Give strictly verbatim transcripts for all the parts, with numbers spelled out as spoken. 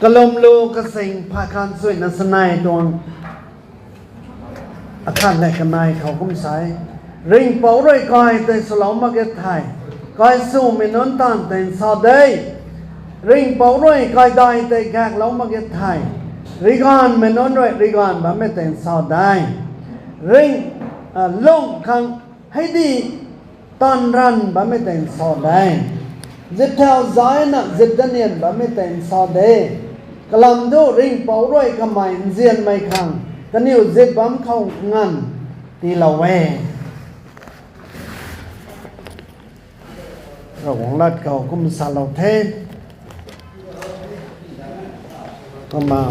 Kalumlu kasing phay khan suina sanei tuang akhat le kanei khou kum sa e. Ringhpouc rui kai tei swlou mak ge thei, kai swmei nunc taanv tei sa de. Ringhpouc rui kaidai tei gaeklou mak ge thei, riganvmei nunc rui riganv bammei tei sa de. Ring, a, lung khang hei di taanv ranv bammei tei sa de. Zip thau zayna zip danian bammei tei sa de. Kalam thu Ringhpouc rui kamei nzianmei khang kaniw zip bam khou nganv tiilou e. Ravguangc lat khou kum salou the. Kumna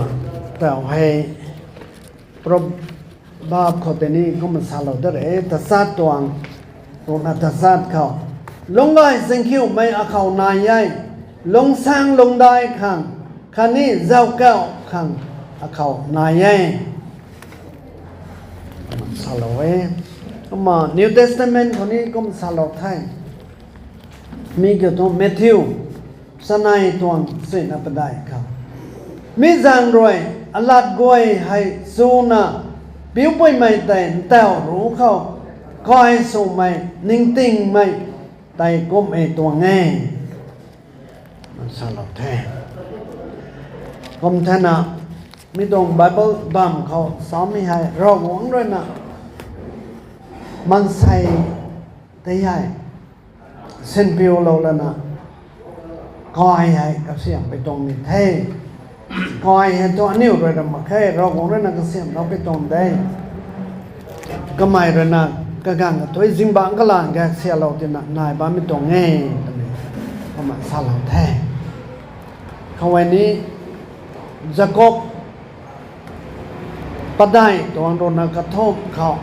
tau hei Proverb khou tei ni kum salou de re, tachat tuang, tuang na tachat khou. Lungcgay zingkhiumei akhou nai e, lungcsaeng lungcdai khang, khatni zauckauh khang akhou nai e. Salou e. Kumna New Testament khou ni kum salou the. Mi kiu thu Matthew, sanei tuang suina padeih khou. Mi zaeng rui alat guay hei chuna piupuimei tei ntauh ruc khou kai swmei ningtingmei tei kum e tuang e. Salou the. Kum thena, mi tuang Bible bam khou samei hei Ravguangc ruina maansei tei hei sinpiulou lana kai hei kasiamhpui tuang ni the. Kai hei thu aniu rui ra mak khe, Ravguangc ruina kasiamhloupui tuang de. Kamei ruina kaganv kathuic zingbangc kalan kasialou tina nai bammei tuang e, twmei kumna salou the. Khou e ni Jakob padeih tuang ruina kathumh khou,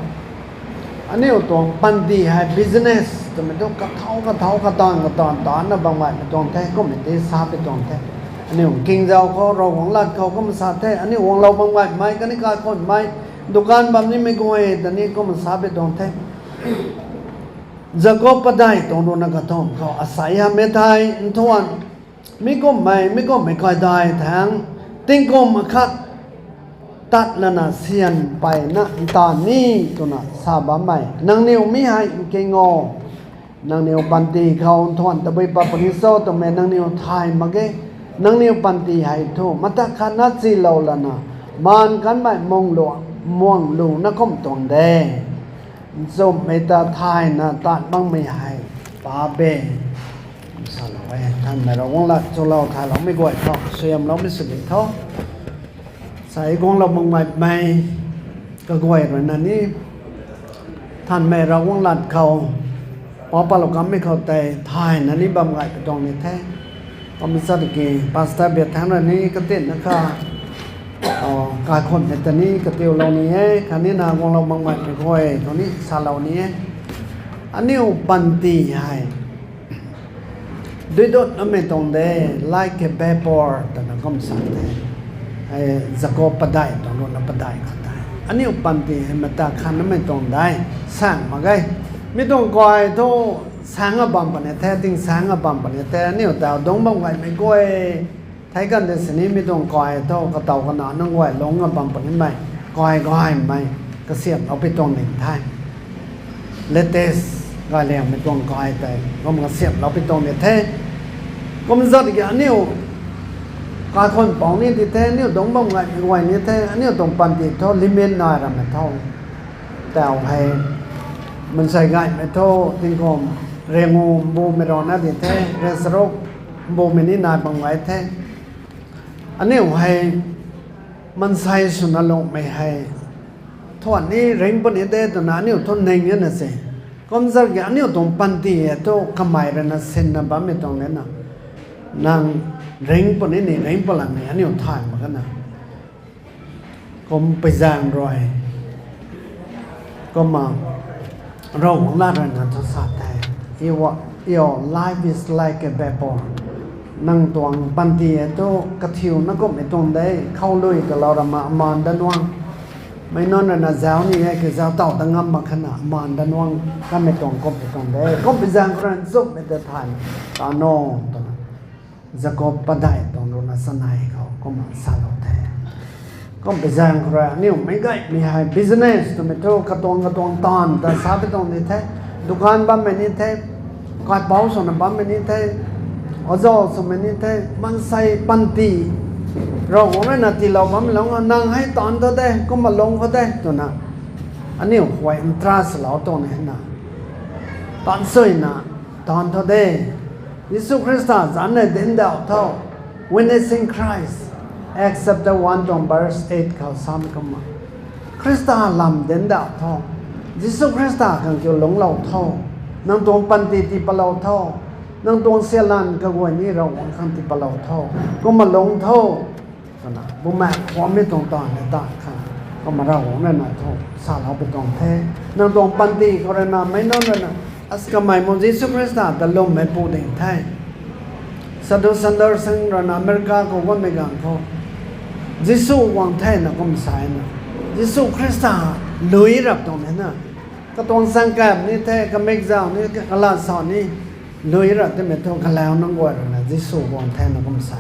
aniu tuang panty hei business twmei thu kathau kathau kataanv kataanv tana bam gaymei tuang the, kummei tei sapui tuang the. Aniu kingzau khou Ravguangc lat khou kum sa the, aniu guanglou bam gaymei khatni kaikhunhmei, dukan bam nimei guay ta ni kum sapui tuang the. Jakob padeih tuang ruina kathumh khou asei hamei thei nthuan, mi kummei mi kummei kaidai thangc tingkum akhat tat lana syan peyna ntaanv ni twna sa bammei nangniw mi hei nking o. Nangniw panty khou nthuan tabui pat puni cho twmei nangniw thay mak ge. Nangniw panty hei thu mata khatna chilou lana maan kanmei muang lu, muang luna kum tuang de. Nchumhmei ta thayna taan makmei hei paap e. Salou e, Nthanmei Ravguangc lat chulou thayloumei guay khou suaihiamloumei sw ni tho. Sai guanglou mak gaymei kaguay ruina ni Nthanmei Ravguangc lat khou pau patlou kanmei khou tei thayna ni bam gay pui tuang ni the. Kum sa tiki pastor biak thangc rui ni katinna kha, o, kaikhunhmei ta ni katiulou ni e, khatni na guanglou mak gaymei guay khou ni salou ni e. Aniu panty hei duidut namei tuang de, like a vapor twna kum sa the. Hei Jakob padeih tuang ruina padeih khou tei aniu panty hei mata khat namei tuang de, saeng mak ge. Mi tuang kai thu saeng a bam puni the, tingsaeng a bam puni the, aniu tau dungc bam gaymei guay thei kan de sini mi tuang kai thu katow kana nunc guay lungc a bam punimei, kai gaymei kasiamhlou pui tuang ning the. Latest gayliangmei tuang kai tei kum kasiamhlou pui tuang ni the. Kum zat ki aniu kaikhunhmei pau ni di the, aniu dungc bam gaymei guay ni the, aniu tuang panty thu limit nai ramei tho. Tau hei mansei gaymei thu tingkum riangu mbumei rana di the, riangsaruk mbumei ni nai bam gay the. Aniu hei mansei swna lungmei hei thuan ni ringc puni de twna aniu thu ning e na se. Kum zat ki aniu tuang panty e thu kamei ruina sinna bammei tuang e na. Nang ringc puni ni ringc palanmei aniu thay mak kana. Kum pui zaeng rui, kumna Ravguangc lat ruina thu sa the, your, your life is like a vapor. Nang tuang panty e thu kathiuna kummei tuang de, khou lui kalou rama amaan dat nuang. Meic nunc ruina zauc ni e, kazauc taw ta ngam mak khana amaan dat nuang, kamei tuang kummei tuang de. Kum pui zaeng khou ruina nchumhmei ta thay, ta no, twna Jakob padeih tuang ruina chanei khou kumna salou the. Kum pui zaeng khou rui aniu meic gaymei hei business twmei thu katuang katuang taanv ta sa pi tuang ni the, dukan bammei ni the, kaipouc swna bammei ni the, azau swmei ni the, maansei panty Ravguangc ruina tiilou bammei lung nang hei taanv thu de, kumna lung khou de twna aniu huay interest lou tuang ni na, taanv suina taanv thu de. Jisu Khrista zanc e dincdauh tho. Witnessing Christ, Acts chapter one tuang verse eight khou samei kumna, Khrista lam dincdauh tho. Jisu Khrista khang kiu lungclou tho. Nang tuang panty tii palou tho. Nang tuang sialan kaguay ni Ravguangc khang tii palou tho. Kumna lung tho twna bumaengh khwanmei tuang taanv hei ta khang kumna Ravguangc ruina thu salou pi tuang the. Nang tuang panty khou ruina meic nunc ruina, as kamei mu Jisu Khrista ta lwmmei pu ding the. Sadhu Sundar Singh ruina America khou bammei ganv khou Jisu guang thena kum sa na, Jisu Khrista lui rap tuang ni na, katuang changkam ni the, kamikzau ni, kalat sau ni, lui rap timei thu kalau nunc guay ruina Jisu guang thena kum sa.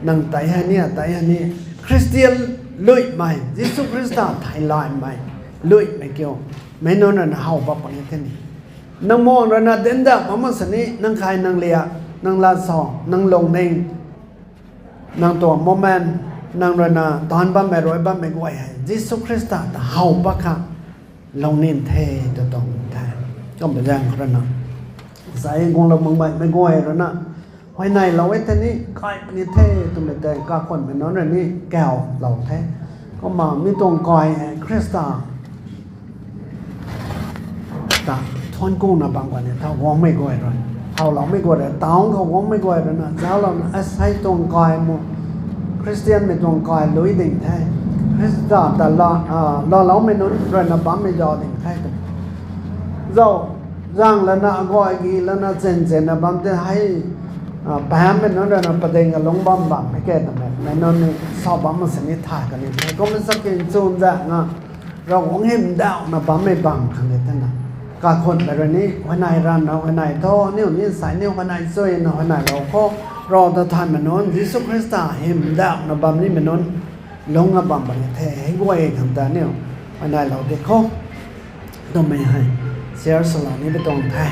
Nang tei hei ni, atei hei ni, Khristian luimei, Jisu Khrista theilaymei luimei kiu meic nunc ruina how bam puni the ni. Nang muang ruina dincdauh bam mak sini, nang khay, nang lia, nang lat sa, nang lungning, nang tuang moment, nang ruina taanv bammei rui bammei guay hei Jisu Khrista ta how pat khang lungning the tw tuang the. Kum pui zaeng khou ruina, sai guanglou makmei mei guay ruina, huayneylou e the ni, kai puni the twmei tei kakhwanmei nunc rui ni kaulou the. Kumna mi tuang kai hei Khrista ta thuanc kungna bam kani tho guangmei guay rui, howloumei guay rui, town khou guangmei guay ruina zauclouna, asei tuang kai mu, Khristianmei tuang kai lui ding the, Khrista ta la, a, laaloumei nunc ruina bammei zauc ding the tw. Zauc, zang lana, aguay gi lana, chin chinna bam tei hei, a, pahammei nunc ruina pading kalung bam bammei ke twmei meic nunc ni sa bam mak sini thay kani the. Kumna sa kin chwn zaeng na, Ravguangc hymdauhna bammei bam khang e thena, kakhwanmei rui ni huayney ranvna huayney tho, aniu ni sai ni huayney chuyna huayneylou khou, Rav ta thanmei nunc, Jisu Khrista hymdauhna bam nimei nunc lungna bam puni the, hei guay khang ta aniu huayneylou di khou twmei hei share salou ni pi tuang the.